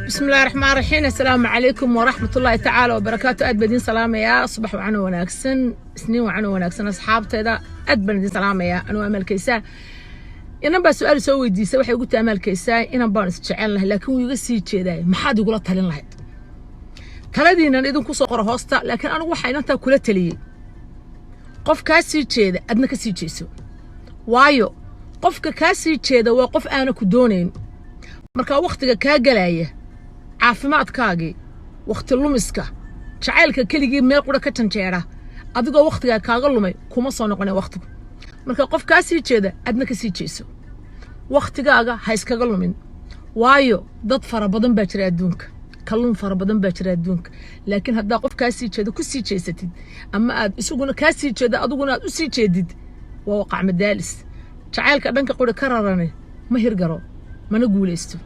Bismillahi raxmaan raxiim. Assalaamu calaykum waraxmatullaahi tacaala wabarakaatu. Aad baan idiin salaamayaa. Subax wacan oo wanaagsan, Isniin wacan oo wanaagsan. Asxaabteeda, aad baan idiin salaamayaa. Anuu Amalkaysaa. Inan baa su-aal soo weydiisay. Waxay ugu tahay: "Amalkaysaa, inan baan isjecel lahay, laakiin wuu iga sii jeedaay, maxaad igula talin lahayd?" Taladiinan idinku soo qoro hoosta, laakiin anigu waxaa inantaa kula taliyey: qof kaa sii jeeda, adna ka sii jeeso. Waayo, qofka kaa sii jeeda waa qof aana ku doonayn. Markaa wakhtiga kaa galaya, caafimaadkaagii, wakhti lumiska, jacaylka keligii meel qura ka janjeera, adigoo wakhtigaa kaaga lumay, kuma soo noqonay wakhtigu. Marka qof kaa sii jeeda, adna ka sii jeeso. Wakhtigaaga ha iskaga lumin, waayo dad fara badan baa jira adduunka, kalluun fara badan baa jira adduunka. Laakiin haddaa qof kaa sii jeeda ku sii jeesatid, ama aad isaguna kaa sii jeeda, adiguna aad u sii jeedid, waa waqac madaalis. Jacaylka dhanka quri ka rarane ma hirgaro, mana guulaysto.